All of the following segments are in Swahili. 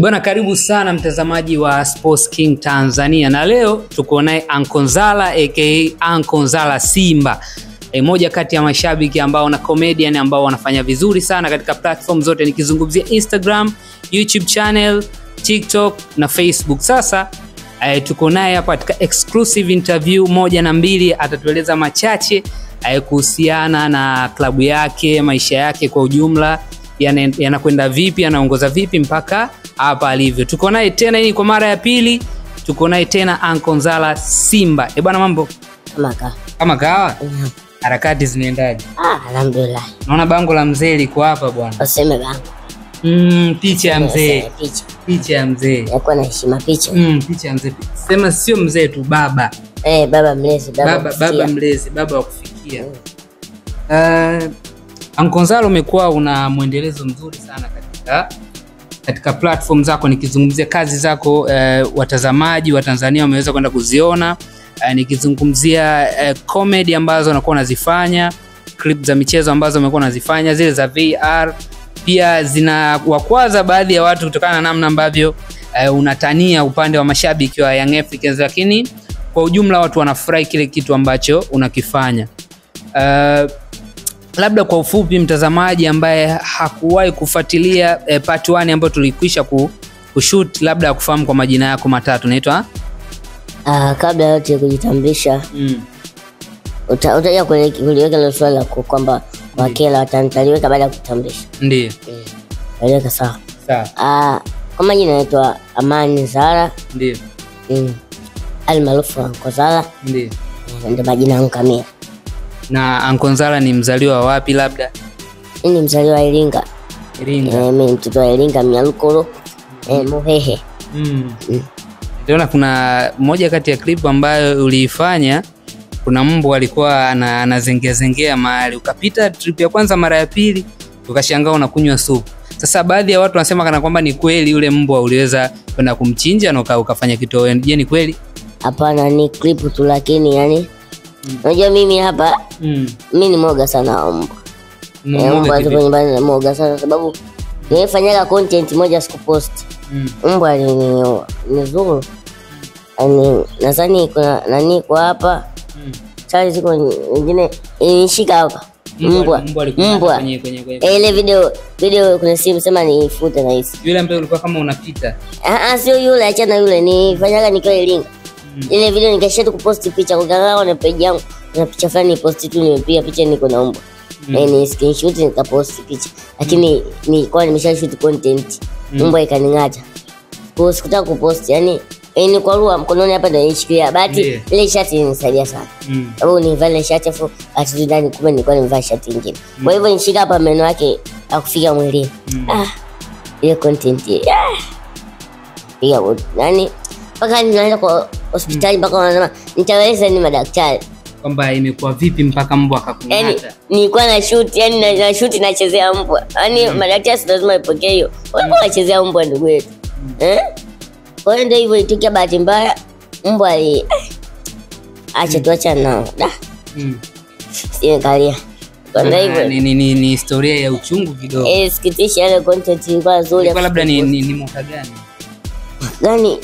Bwana, karibu sana mtazamaji wa Sports King Tanzania, na leo tuko naye Anko Nzala aka Anko Nzala Simba. Moja kati ya mashabiki ambao na comedian ambao wanafanya vizuri sana katika platform zote, nikizungumzia Instagram, YouTube channel, TikTok na Facebook. Sasa tuko naye hapa katika exclusive interview 1 na 2, atatueleza machache kuhusiana na klabu yake, maisha yake kwa ujumla, yanakwenda vipi, anaongoza vipi mpaka hapa alivyo. Tuko naye tena hii kwa mara ya pili, tuko naye tena Anko Nzala Simba. Bwana, mambo? Kama kawa? Harakati zinaendaje? Alhamdulillah. Naona bango la mzee liko hapa bwana. Useme bango. Picha ya mzee. Picha ya mzee. Yakuwa na heshima picha. Picha ya mzee. Sema sio mzee tu, baba. Baba mlezi, baba mlezi, baba wa kufikia. Anko Nzala, umekuwa una muendelezo mzuri sana katika platform zako, nikizungumzia kazi zako, watazamaji wa Tanzania wameweza kwenda kuziona. Nikizungumzia comedy ambazo unakuwa unazifanya, clip za michezo ambazo umekuwa unazifanya, zile za VR pia zinawakwaza baadhi ya watu kutokana na namna ambavyo unatania upande wa mashabiki wa Young Africans, lakini kwa ujumla watu wanafurahi kile kitu ambacho unakifanya. Labda kwa ufupi, mtazamaji ambaye hakuwahi kufuatilia part 1 ambayo tulikwisha kushoot, labda kufahamu kwa majina yako matatu, naitwa? Kabla yote kujitambulisha, utaja kuliweka ile swali la kwamba wakela watanitaliweka baada ya kutambulisha. Ndiyo. Aliweka sawa. Sawa. Kwa majina naitwa Amani Nzala. Ndiyo. Almaarufu Anko Nzala. Ndiyo. Ndio majina yangu kamili. Na Anko Nzala ni mzaliwa wapi labda? Mimi ni mzaliwa wa Iringa. Iringa. Mimi mtoto wa Iringa, Mnyalukolo, Muhehe. Niliona kuna moja kati ya clip ambayo uliifanya, kuna mbwa alikuwa anazengea zengea mahali, ukapita trip ya kwanza, mara ya pili ukashangaa unakunywa supu. Sasa baadhi ya watu wanasema kana kwamba ni kweli yule mbwa uliweza kwenda kumchinja na ukafanya kitoweo. Je, ni kweli? Hapana, ni clip tu, lakini yani unajua mimi hapa mimi ni mwoga sana wa mbwa. Mbwa tu nyumbani ni mwoga sana, sababu nilifanyaga content moja sikupost. Mbwa alinizuru. Yaani nadhani kuna nani kwa hapa. Sasa ziko nyingine inishika hapa. Mbwa. Kwenye ile video kuna simu sema niifute na hisi. Yule ambaye ulikuwa kama unapita. Sio yule, achana yule, nifanyaga nikiwa Iringa. Ile video nikasha tu kupost picha kwa gawa na page yangu, na picha fulani post tu, nimepiga picha niko na mbwa. Ni screenshot nikapost picha. Lakini nilikuwa nimesha shoot content. Mbwa ikaning'ata. Kwa sikutaka kupost, yani ni kwa rua mkononi hapa ndio nishikilia. Bahati ile shati ilinisaidia sana. Sababu nilivaa ile shati afu ati ndani kumbe nilikuwa nimevaa shati nyingine. Kwa hivyo nishika hapa meno yake akufika mwilini. Ile content. Piga yani mpaka ninaenda kwa hospitali mpaka wanasema nitaweza ni madaktari kwamba imekuwa vipi mpaka mbwa akakung'ata. Yani nilikuwa na shoot, yani na shoot nachezea mbwa. Yani madaktari lazima ipokee hiyo. Walikuwa wanachezea mbwa ndugu yetu. Kwa hiyo ndio hivyo ilitokea bahati mbaya, mbwa ali acha tuacha nao. Sio kalia. Kwa hivyo ni historia ya uchungu kidogo. Sikitisha, ile content ilikuwa nzuri. Kwa labda ni mwaka gani? Gani?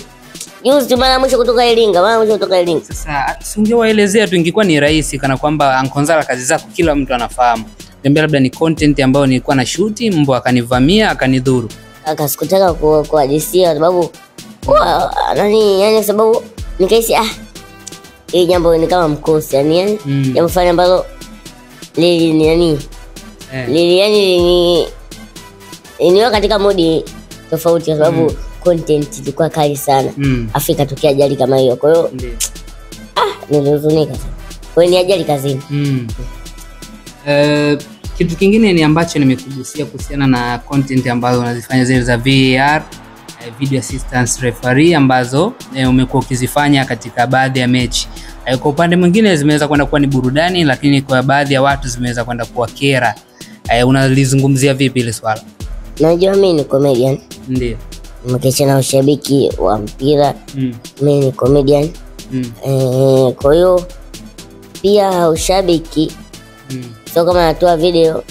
Juzi mara mwisho kutoka Iringa, Sasa ungewaelezea tu, ingekuwa ni rahisi kana kwamba Anko Nzala kazi zako kila mtu anafahamu. Niambia labda ni content ambayo nilikuwa na shoot, mbwa akanivamia akanidhuru. Kaka sikutaka kuhadisia sababu nani, yani sababu nikahisi hii jambo ni kama mkosi, yani jambo fulani ambalo lili ni yani lili yani ni katika modi tofauti kwa sababu content ilikuwa kali sana. Afrika ikatokea ajali kama hiyo. Kwa hiyo nilihuzunika sana. Kwa hiyo ni ajali kazini. Kitu kingine ni ambacho nimekugusia kuhusiana na content ambazo unazifanya zile za VAR, video assistance referee, ambazo umekuwa ukizifanya katika baadhi ya mechi. Kwa upande mwingine zimeweza kwenda kuwa ni burudani, lakini kwa baadhi ya watu zimeweza kwenda kuwa kera. Unalizungumzia vipi ile swala? Najua mimi ni comedian. Ndiyo. Mkiacha na ushabiki wa mpira, mimi ni comedian. Kwa hiyo pia ushabiki sio kama natoa video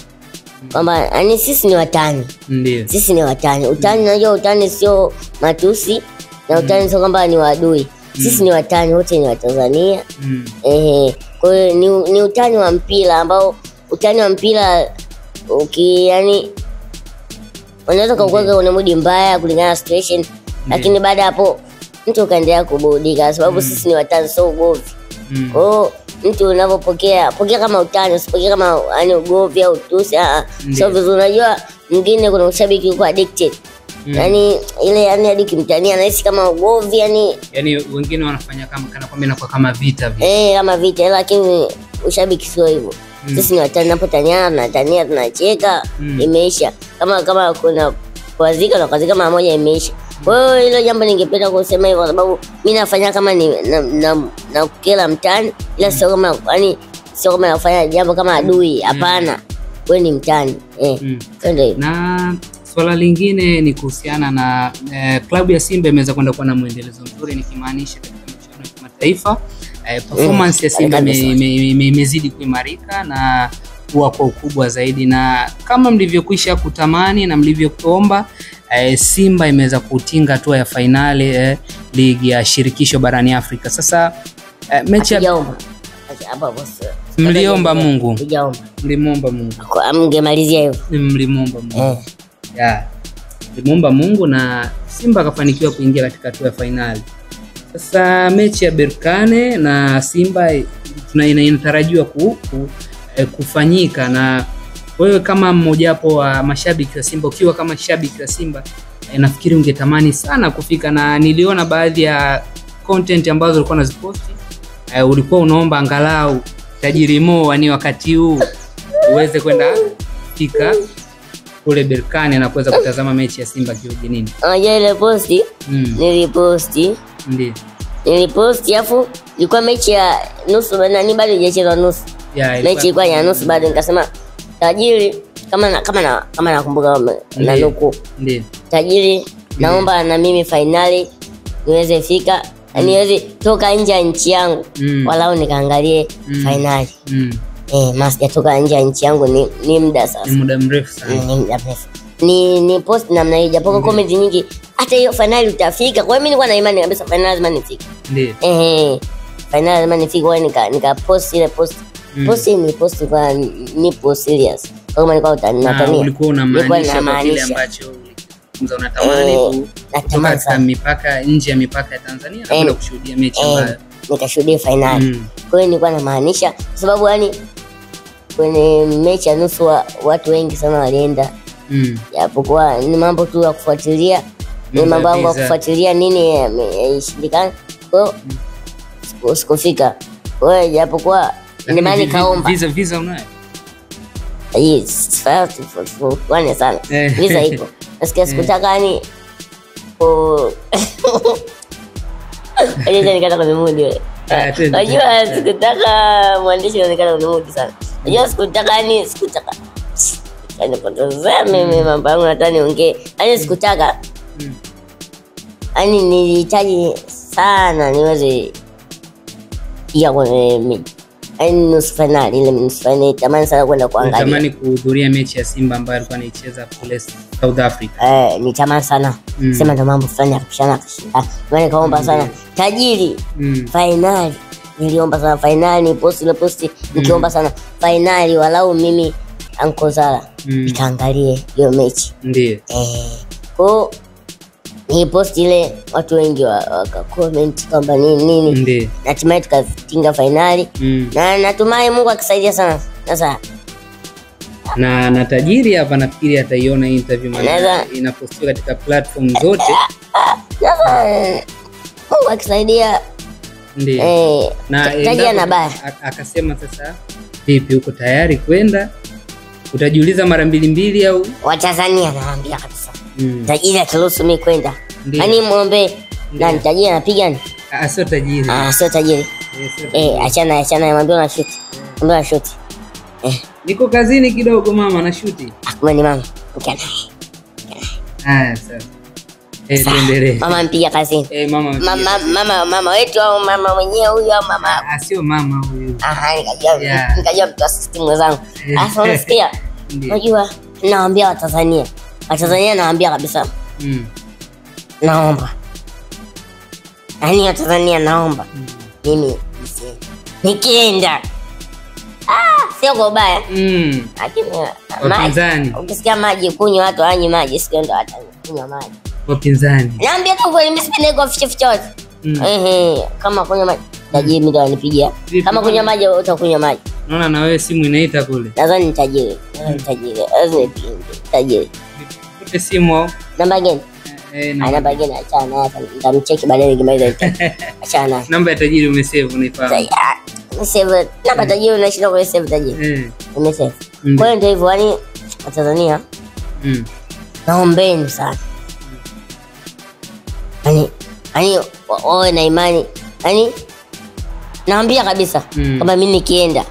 Kwamba yani sisi ni watani. Ndio. Sisi ni watani. Utani, unajua utani sio matusi na utani sio kwamba ni wadui. Sisi ni watani, wote ni Watanzania. Kwa hiyo ni utani wa mpira ambao utani wa mpira yani unaweza kukuweka kwenye mood mbaya kulingana na situation, lakini baada hapo mtu ukaendelea kuburudika sababu sisi ni watani, sio ugomvi. Kwa hiyo mtu unapopokea, pokea kama utani, usipokee kama yani ugomvi au tusi. Sio vizuri. Unajua mwingine kuna ushabiki uko addicted. Yani ile yani hadi kimtania anahisi kama ugomvi yani. Yani wengine wanafanya kama kana kwamba inakuwa kama vita vile. Kama vita, lakini ushabiki sio hivyo. Sisi ni watani, tunapotaniana tunatania, tunacheka, imeisha. Kama kuna kuazika na kuazika mara moja imeisha. Kwa hiyo hilo jambo ningependa kusema hivyo kwa sababu mimi nafanya kama ni na kila mtani, ila sio kama yani sio kama nafanya jambo kama adui, hapana. Wewe ni mtani. Ndio hivyo. Na swala lingine ni kuhusiana na klabu ya Simba imeweza kwenda kuwa na mwendelezo mzuri, nikimaanisha katika michuano ya kimataifa. Performance ya Simba imezidi kuimarika na kuwa kwa ukubwa zaidi, na kama mlivyokwisha kutamani na mlivyokuomba, Simba imeweza kutinga hatua ya fainali ligi ya shirikisho barani Afrika. Sasa mechi ya mliomba Mungu. Mlimuomba Mungu. Mngemalizia hivyo. Mlimuomba Mungu. Mlimuomba Mungu na Simba akafanikiwa kuingia katika hatua ya fainali. Sasa mechi ya Berkane na Simba inatarajiwa kufanyika, na wewe kama mmojawapo wa mashabiki wa Simba, ukiwa kama shabiki wa Simba, nafikiri ungetamani sana kufika, na niliona baadhi ya content ambazo ulikuwa unaziposti, ulikuwa unaomba angalau Tajiri Mo ni wakati huu uweze kwenda kufika kule Berkane na kuweza kutazama mechi ya Simba kiugenini. Unajua ile posti niliposti. Ndiyo. Niliposti afu ilikuwa mechi ya nusu na bado haijachezwa nusu. Mechi ilikuwa ya nusu bado, nikasema Tajiri kama nakumbuka na nuku. Ndiyo. Tajiri naomba na mimi finali niweze fika, niweze toka nje ya nchi yangu walau nikaangalie finali. Sijatoka nje ya nchi yangu ni muda sasa. Ni muda mrefu sana. Ni muda mrefu. Ni post namna hiyo japo comment nyingi hata hiyo finali utafika. Kwa hiyo mimi nilikuwa na imani kabisa finali lazima nifike. Ndiyo. Finali lazima nifike, kwa hiyo nika post ile post. Post ni post kwa nipo serious. Kwa kama nilikuwa natania. Ulikuwa unamaanisha kwa kile ambacho ulizungumza, unatamani kutoka mipaka nje ya mipaka ya Tanzania na kwenda kushuhudia mechi ambayo nikashuhudia finali. Kwa hiyo nilikuwa namaanisha kwa sababu yani kwenye mechi ya nusu watu wengi sana walienda. Japokuwa ni mambo tu ya kufuatilia, ni mambo yangu ya kufuatilia nini ishindikana. Kwa hiyo sikufika. Kwa hiyo japokuwa ni maana kaomba. Visa unayo? Yes, kwani sana. Visa ipo. Nasikia sikutaka yani Unajua nikata kwenye mood wewe. Unajua sikutaka mwandishi anaonekana kwenye mood sana. Unajua sikutaka yani sikutaka. Yaani potezea mimi mambo yangu nataka niongee. Yaani sikutaka. Yaani nilihitaji sana niweze ya kwenye yaani nusu finali, ile nusu finali tamani sana kwenda kuangalia. Natamani kuhudhuria mechi ya Simba ambayo alikuwa anaicheza kule South Africa. Nitamani sana. Sema ndo mambo fulani akapishana akashinda. Maana kaomba sana Tajiri. Finali. Niliomba sana finali, post ile post nikiomba sana finali walau mimi Anko Zala nikaangalie hiyo mechi. Ndiyo. Kwa ni post ile watu wengi waka comment kwamba nini nini. Ndiyo. Natumai tukatinga finali. Na natumai Mungu akisaidia sana. Sasa na Tajiri hapa nafikiri ataiona interview maana inapostiwa katika platform zote. Sasa Mungu akisaidia. Ndiyo. Na Tajiri ana baya. Akasema sasa vipi, uko tayari kwenda? Utajiuliza mara mbili mbili au? Watanzania naambia kabisa. Tajiri akiruhusu mimi kwenda. Yaani muombe na Tajiri anapiga ni? Sio Tajiri. Sio Tajiri. Achana mwambie una shoot. Mwambie una shoot. Niko kazini kidogo mama na shoot. Kumbe ni mama. Okay. Haya sasa. Tuendelee. Mama mpiga kazini. Mama mama wetu au mama mwenyewe huyu au mama? Sio mama huyu. Nikajua mtu assistant mwenzangu. Sasa unasikia? Unajua nawaambia Watanzania. Watanzania nawaambia kabisa. Naomba. Yaani Watanzania naomba. Mimi nikienda. Sio kwa ubaya. Lakini wapinzani. Ukisikia maji kunywa, watu hawanywi maji, sio ndo watakunywa maji. Wapinzani. Naambia tu kweli, mimi sipendi kwa ficha ficha watu. Kama kunywa maji, tajiri mimi ndo anipigia. Kama kunywa maji utakunywa maji. Naona na wewe simu inaita kule. Nadhani nitajiri. Nadhani tajiri. Kute simu. Namba gani? Namba gani? Achana naye, nitamcheki baadaye nikimaliza. Achana naye. Namba ya tajiri umesave, unaifahamu? Nimesave. Namba tajiri unashinda kwa save tajiri. Nimesave. Kwa hiyo ndio hivyo, yani Watanzania. Naombeni sana. Yaani wawe na imani. Yaani naambia kabisa kama mimi nikienda.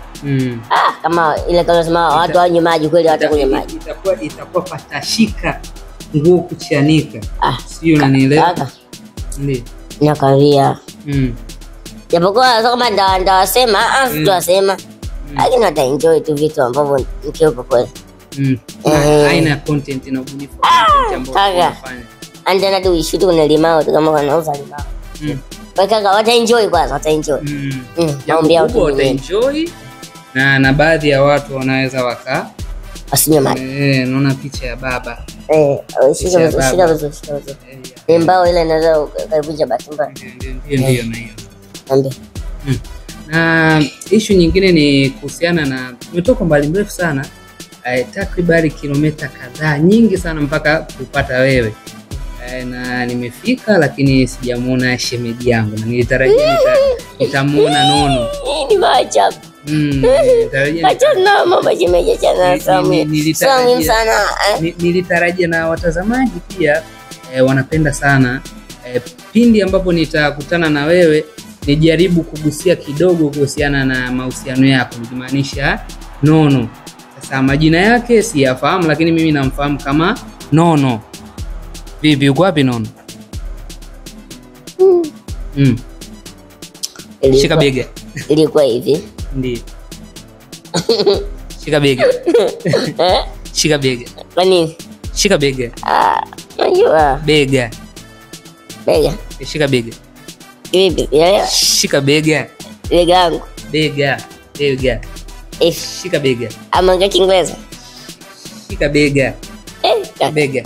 Kama ile kama nasema watu wanywe maji kweli watakunywa maji. Itakuwa patashika nguo kuchanika. Sio, unanielewa? Ndio. Nakwambia. Japokuwa kama ndawasema, sitawasema. Lakini wataenjoy tu vitu ambavyo nikiwepo kweli. Aina ya content na ubunifu wa content ambao unafanya. Andana tu ishutu kuna limao tu kama wanauza limao. Kwa kaka wataenjoy kwanza, wataenjoy. Naomba watu wataenjoy na baadhi ya watu wanaweza waka asinywe maji. Naona picha ya baba. Shika vizuri. Ni mbao ile inaweza kaivunja bahati mbaya. Ndio na hiyo. Ndio. Na issue nyingine ni kuhusiana na umetoka mbali mrefu sana, takribani kilomita kadhaa nyingi sana mpaka kupata wewe. Na nimefika lakini sijamuona shemeji yangu na nilitarajia nitamuona Nono. Ni maajabu. Achana mama shemeji, achana sana. Nilitarajia na watazamaji pia wanapenda sana pindi ambapo nitakutana na wewe nijaribu kugusia kidogo kuhusiana na mahusiano yako, nikimaanisha Nono. Sasa majina yake siyafahamu lakini mimi namfahamu kama Nono. Vipi, uko wapi Nono? Shika bega. Ilikuwa hivi. Ndio. Shika bega. Shika bega. Kwa nini? Shika bega. Unajua. Bega. Bega. Shika bega. Vipi? Shika bega. Bega yangu. Bega. Bega. Shika bega. Ama ngaki Kiingereza. Shika bega. Bega.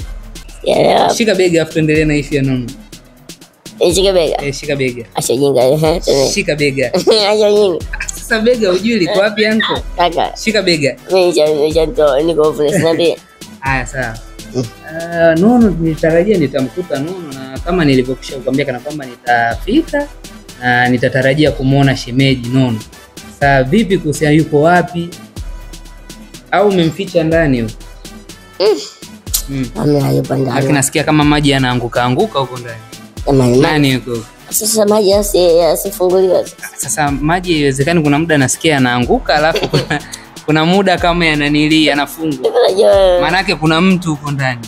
Shika bega afu tuendelee na issue ya Nono. Shika bega. Shika bega. Acha jinga. Shika bega. Acha jinga. Sasa bega hujui liko wapi anko? Kaka. Shika bega. Mimi nito niko off niambie. Haya sawa. Nono nilitarajia nitamkuta Nono na kama nilivyokwisha kukwambia kana kwamba nitafika na nitatarajia kumuona shemeji Nono. Sasa vipi kuhusiana, yuko wapi? Au umemficha ndani huko? Amna, yupo ndani. Lakini nasikia kama maji yanaanguka anguka huko ndani. Nani yuko? Sasa maji yasifunguliwe. Sasa maji haiwezekani, kuna muda nasikia yanaanguka alafu kuna muda kama yananili yanafungwa. Maana yake kuna mtu huko ndani.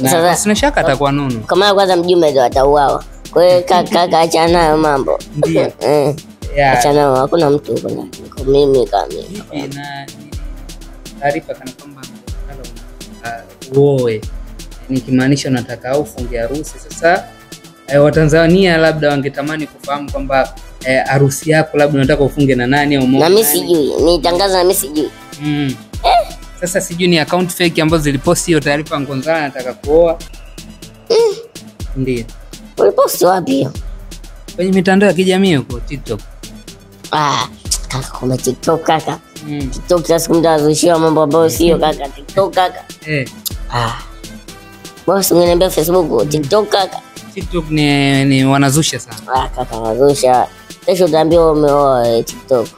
Sasa sina shaka atakuwa Nono. Kama kwanza mjumbe ndio atauawa. Kwa hiyo kaka acha nayo mambo. Ndio. Acha nayo, hakuna mtu huko ndani. Kwa mimi kama mimi. Na taarifa kana kwamba uoe. Nikimaanisha unataka ufunge harusi. Sasa Watanzania labda wangetamani kufahamu kwamba harusi yako labda unataka ufunge na nani au na mimi sijui, nitangaza na mimi sijui. Sasa sijui ni account fake ambazo ziliposti hiyo taarifa Ngonzala anataka kuoa. Ndio. Uliposti wapi hiyo? Kwenye mitandao ya kijamii huko TikTok. Kaka kuna TikTok kaka. TikTok sasa mtu azushiwa mambo ambayo sio kaka. TikTok kaka. Boss ungeniambia Facebook, TikTok kaka. TikTok ni wanazusha sana. Kaka wanazusha. Kesho utaambiwa umeoa TikTok.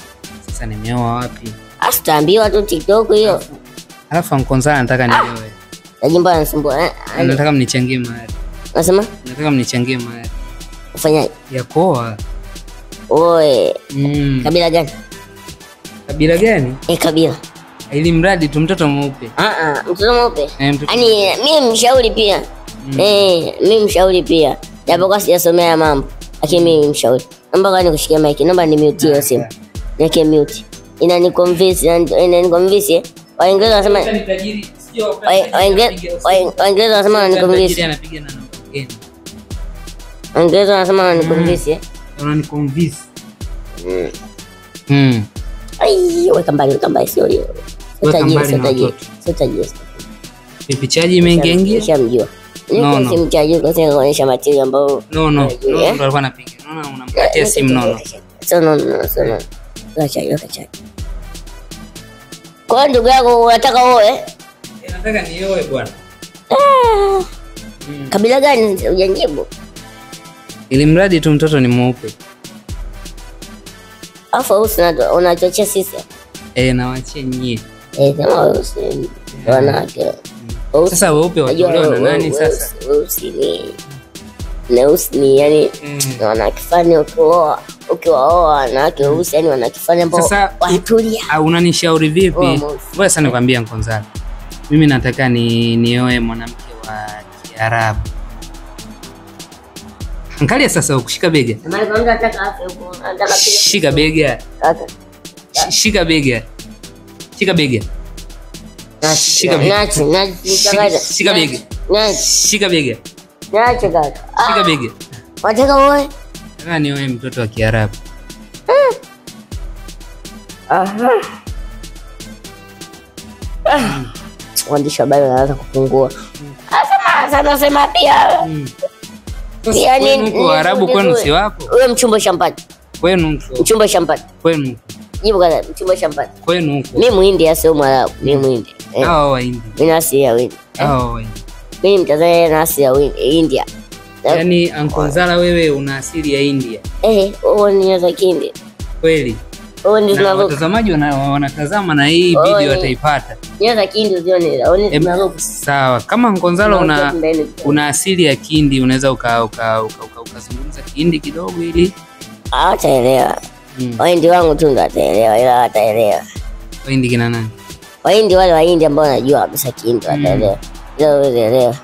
Sasa nimeoa wapi? Asitaambiwa tu TikTok hiyo. Alafu Ngonzala nataka nioe. Lakini mbona anasumbua? Nataka mnichangie mahari. Unasema? Nataka mnichangie mahari. Ufanyaje? Ya kuoa. Oe. Kabila gani? Kabila gani? Kabila. Ili mradi tu mtoto mweupe. Mtoto mweupe. Yaani mimi mshauri pia. Mimi mshauri pia. Japokuwa sijasomea mambo, lakini mimi mshauri. Naomba kwani kushikia mic, naomba ni mute hiyo simu. Niweke mute. Inani convince, inani convince. Waingereza wanasema Ni tajiri, sio Waingereza wanasema wananiconvince. tajiri anapiga na namba gani? Waingereza wanasema wananiconvince eh. Unaniconvince. Ai, weka mbali sio hiyo. Sio Weka tajiri, mbali sio na tajiri. watoto. Sio tajiri. Vipi chaji imeingia ingia? Nishamjua. No, Niko no. simchaji kwa sababu kuonyesha material ambayo No no, Unajua, no eh? ndo alikuwa anapiga. Naona unamkatia simu nono. So no no so no. Weka chaji, weka chaji. Kwa hiyo ndugu yako unataka uoe? Eh, nataka nioe bwana. Kabila gani hujanijibu? Ili mradi tu mtoto ni mweupe. Alafu weusi unachochea sisi. Eh, nawaachia nyie. Eh, sema weusi wanawake. Weusi Sasa weupe unajua watolewa na nani sasa? Weusi ni weusi ni yani wanawake fulani ukiwaoa wanawake weusi yani wanawake fulani ambao Sasa wanatulia. Unanishauri vipi? Oa mweusi. Ngoja sasa nikwambie Nkonzala. Mimi nataka nioe mwanamke wa Kiarabu. Angalia sasa ukushika bega. Maana kwa mtu anataka afe huko, anataka pia. Shika bega. Hata. Shika bega. Shika bega. Shika bega. Nachi, nachi, kaka. Shika bega. Nachi, Shika bega. nachi kaka. Shika bega. Wataka uoe? Nataka nioe mtoto wa Kiarabu. Aha. Waandishi wa habari wanaanza kupungua. Sasa nasema pia. Sasa kwenu huko Waarabu kwenu si wapo? Wewe mchumba shampati. Kwenu huko. Mchumba shampati. Kwenu huko. Jibu kaka, mchumba shampati. Kwenu huko. Mimi Muhindi sio Mwarabu, mimi Muhindi. Hao Wahindi. Mimi na asili ya Uhindi. Hao Wahindi. Mimi Mtanzania na asili ya India. Yaani Ankonzala wewe una asili ya India. Eh, wewe ni za Kihindi. Kweli. Wewe ndio Na zinaruka. watazamaji wanatazama na hii video wataipata. Ndio za Kihindi uzione, wewe zinaruka. Sawa, kama Nkonzala una asili ya Kihindi unaweza ukazungumza Kihindi kidogo ili hawataelewa. Wahindi wangu tu ndio wataelewa, ila hawataelewa. Wahindi kina nani? Wahindi wale Wahindi ambao wanajua kabisa Kihindi wataelewa. Ila wewe elewa.